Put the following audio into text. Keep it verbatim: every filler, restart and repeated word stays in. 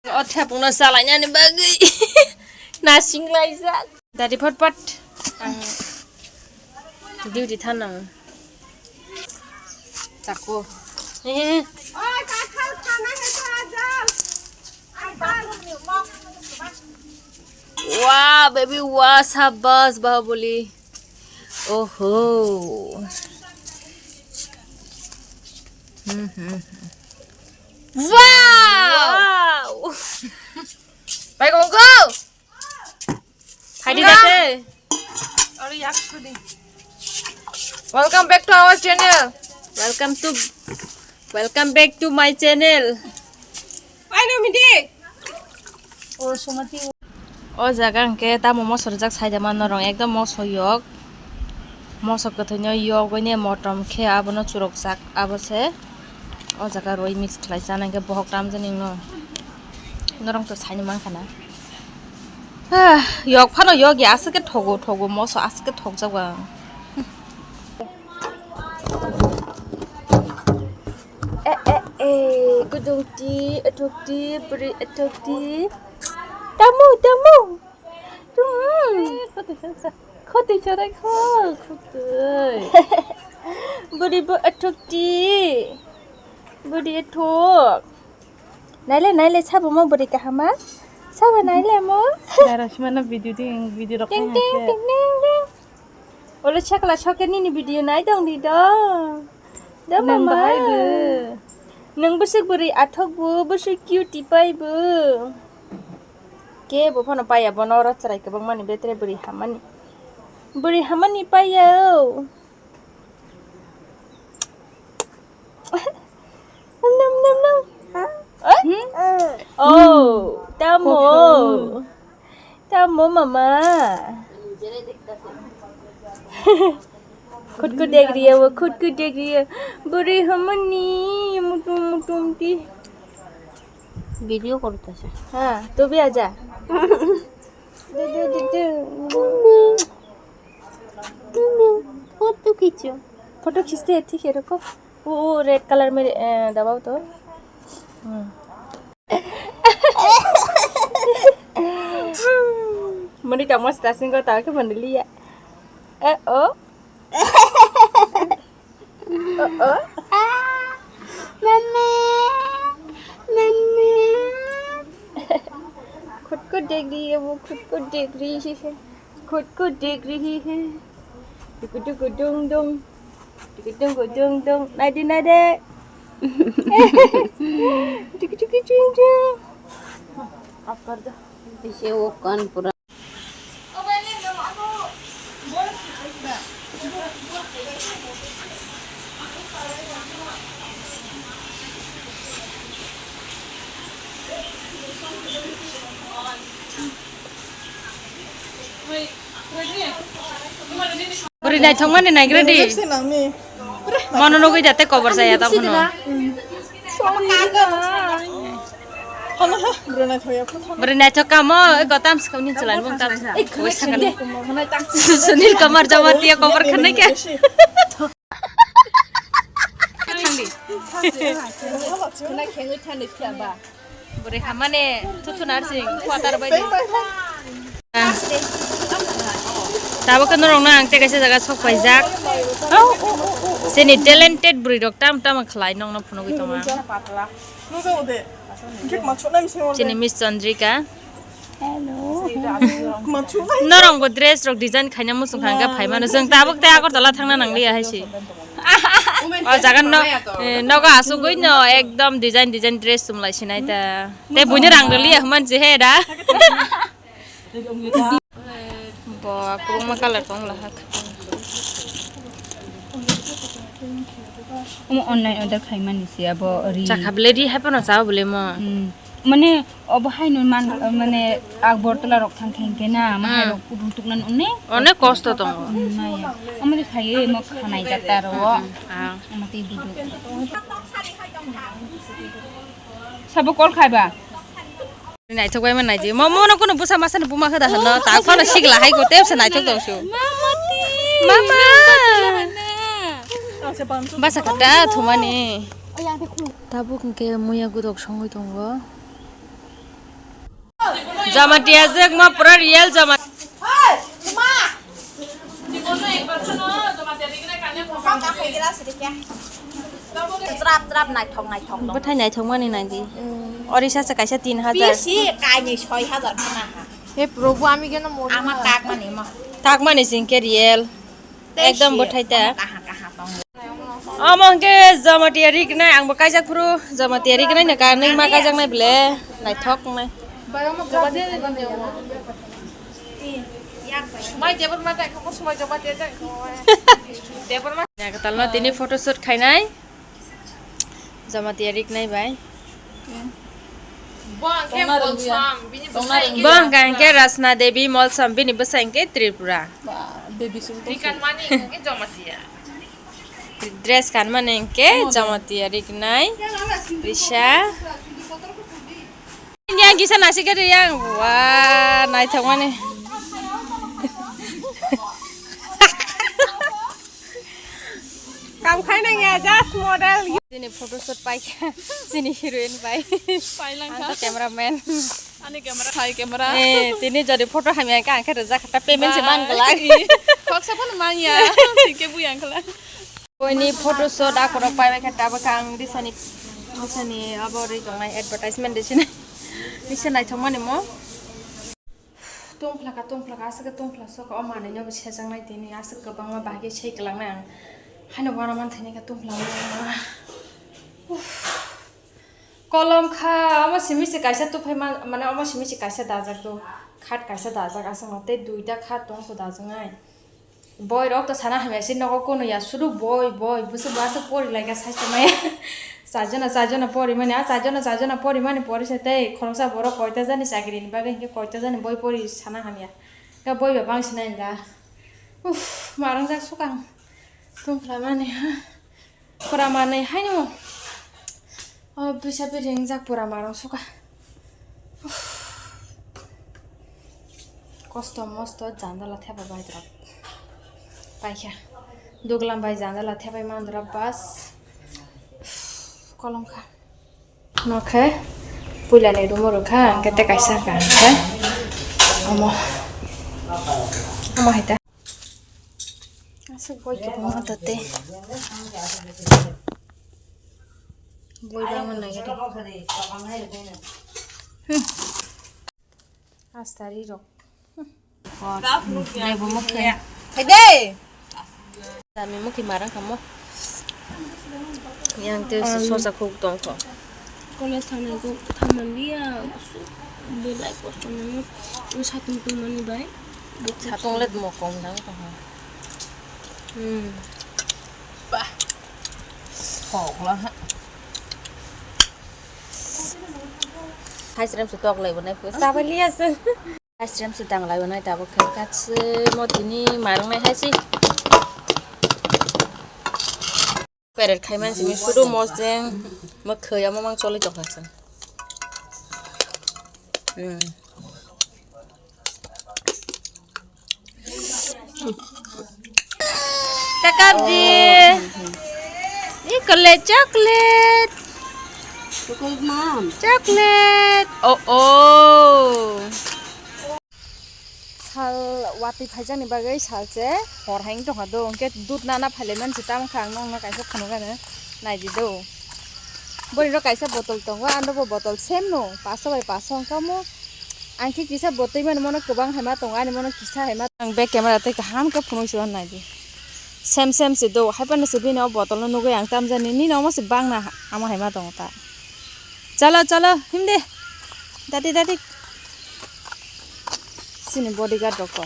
O thepungno salainani bagwi nasing laijak. Dadi phot phot. Ang duty thanang. Chako. Hehe. Wah, baby, wah, sabas, Bahubali. Oho. Hmm, hmm, hmm. Wow! Bai kong go! Phaidi date. Aro yak sudi. Welcome back to our channel. Welcome to, welcome back to my channel. Pai no midi. O sumati. O jaga hwnkhe tamo moso rijak saida man norong ekdom moso yok. Moso kwthwino yogwini motom khe abono churokjak abo se. O jaga roi mix khlai chana hwnkhe bohok tamjani no. Norong to saini mankha na. Ah, yok phano yok ya aswk khe thogo thogo moso aswk khe thokjak ba. Eh, eh, eh, gudung ti, athuk ti, bwrwi athuk ti. Tamu, tamu. Tamu. Khotoi sarai kho, khotoi. Bwrwi bo athuk ti. Bwrwi athuk. Naile, naile, sabo mo bwrwi kahama. Sabo naile mo. Dara simana video ding, video rok. Ting, ting, ting, ting, ting. Olo chakla soke nini video nai dong di do. Do mama. Nang bahai bo. Nang bwswk bwrwi athok bo, bwswk cute pai bo. Ke bo phano paya bo noro chwrai kwbang mani betre bwrwi hamani. Bwrwi hamani paya o. Nom, nom, nom. Ha? Eh? Hmm? Oh, tamo. Kok, kok. Tamo mama. Khut khut degriya wo, khut khut degriya. Bwrwi hamani mutum mutum ti. Video kortase. Ha, to bhi aja. Du, du, du, du. Photo khicho. Photo khichte hai, thik hai, rukho. Wo, wo, red color mein, eh, dabao to. Hmm. Mani kamas tasing ko ta ke mani liya. Eh, oh. Oh, oh. Mama. Mama. Khut khut degri hai, wo khut khut degri hai. Khut khut degri hai. Duku duku dung dung. Duku duku dung dung. Nai di, nai de. Duku duku dung dung. Off kar do. Ise wo kan pura. Bwrwi naithokmani naigra di. Mono nugwi jate kobor chaya tongphano. Bwrwi naithok kamo, eko tamsukmani chwlai mung tamsuk. Sunil Kumar Jamatia kobor khwnai khe. Thangdi. Bwrwi hamani thuthu narsing quarter bai di. Tabuk khe norokno ang tei kaisa jaga sok paijak. Chini talented bwrwi rok tam tam khlai nokno phunugwi tongo. Chini Miss Chandrika. Hello. Norok bo dress rok design khaina muchung kha hwnkhe phai mano. Chwng tabuk tei Agartala thangna nangliya hai se. O jaga no, eh, nogo asugwi no ekdom design design dress chumlai sinai ta. Tei buino rang rwliya hwnman se he da. Bo kwbangma colour tong lahak. Omo online order khaimani se abo ri. Chakha bwle ri hai phano cha bwle mo. Hmm. Mane obo haino man, mane Agartala rok thang khe hwnkhe na, ma hai rok rutukna one. Onek kosto tongo. Hmm, nai. Omo de khaye mo khanai jata ro. Hmm, ah. Omo tei dudu. Sabo call khai ba? Naithok bai ma naidi. Mo, mo no kuno busa masa ni buma khe da hano. Ta phano sigla hai ko tep se naithok dong su. Mama. Basa kata thumani. Tabuk hwnkhe muya gudok songwi tongo. Jamatia jek ma pura real Jamatia. Bwthai naithok mani naidi. Orisa se kaisa tin hajar. Bisi kainwi soi hajar khna ha. He Prabhu, ami keno mori. Ama tak mani ma. Tak mani sing ke real. Ekdom bwthai ta. Kaha kaha tong. Omo hwnkhe Jamatia rignai, angbo kaijak phuru Jamatia rignai no kanwi ma kaijaknai ble naithok wngnai. Sumai Debbarma jai kho, sumai Jamatia jai kho. Debbarma. Katalno tini photoshoot khainai. Jamatia rignai bai. Bo hwnkhe Molsom, bini bwsai hwnkhe Rasna Devi Molsom, bini bwsai hwnkhe Tripura. Ba, baby sum to. Dress kanmani hwnkhe Jamatia rignai. Risa. Yang kisa nasi gede yang. Wah, naithokmani. Kam khai nang ya, just model. Sini photoshoot pai kha, sini heroine pai. Pai lang kha. Ang to cameraman. Ani camera, hai camera. Eh, tini jodi photo hamya kha, ang khe rwjak kha, payment se man glak. Khoksa phano man ya, tike buyang khala. Koini photoshoot akorok pai bai kha, tabuk ang disani, disani abo ri tongnai advertisement disini. Bisa naithokmani mo. Tongphlaka, tongphlaka, aswk khe tongphla sokha, o manwino bo sejaknai tini, aswk kwbangma bahai khe sei kwlangnai ang. Haino uanaman thainikhe tongphla wngma. Uff. Kolom kha, omo simi se kaisa tuphai man, mane omo simi se kaisa dajak do. Khat kaisa dajak aswkno, tei duita khat tongkho dajaknai. Boy rok to sana hamya se nogo kono ya, sudu boy, boy, bwswk bo aswk pori lai kha sai tongmani. Chajona, chajona pori mani, a chajona, chajona pori mani pori se tei khoroksa borok koita jani chakri ni bagwi hinkhe koita jani boy pori sana hamya. Khe boy ba bangsi nai da. Uff, marang jak sukang. Tongphla mani ha. Pura manwi haino. O bisa biri wngjak pura marang suka. Uff. Kosto mosto jandala thepa bai drop. Paikha. Duglam bai jandala thepai man drop bas. Uff, kolom kha. Nokhe puila ni room o rwkha, hwnkhe tei kaisa kha, hwnkhe omo, omo hai ta. Aswk boi kwbangma da tei. Boi bangma nai. Hmm. Astari rok. Hmm. Lebu mukhe. Dami mukhe marang kamo. Yang te sosa khuk tong kho. College thangnai kok thangmanliya. Belai kosto nang. Satung tungmani bai. Satung let mo kom dang kho. Hmm. Bah. Khok la ha. Hai srem su tok lai bo nai. Sabaliya se. Ice cream se tang lai nai tabuk khe katswmo tini marwng nai hai se. Peret khai man simi sudu mosdeng mwkhwi amo mang choli tong kha chwng. Hmm. Takap di. Ni kole chocolate. Chocolate, mom. Chocolate. Oh, oh. Sal watwi phaijakni bagwi salse hor hai wng tongkha do, hwnkhe dud nana phailaimani se tamo kha ang nokno kaisa phunukgano naidi do. Borok kaisa botol tongo, ano bo botol same no, paso bai paso wngkha omo. Ang khe kisa botwi mani mono kwbang hai ma tongo, ani mono kisa hai ma. Ang back camera tei kaham khe phunuk se uanai di. Same same se do, hai phano se bini o botol no nugui ang tamjani, nini omo se bang na amo hai ma tongo ta. Chalo, chalo, himde. Dati, dati. Sini bodyguard rok ko.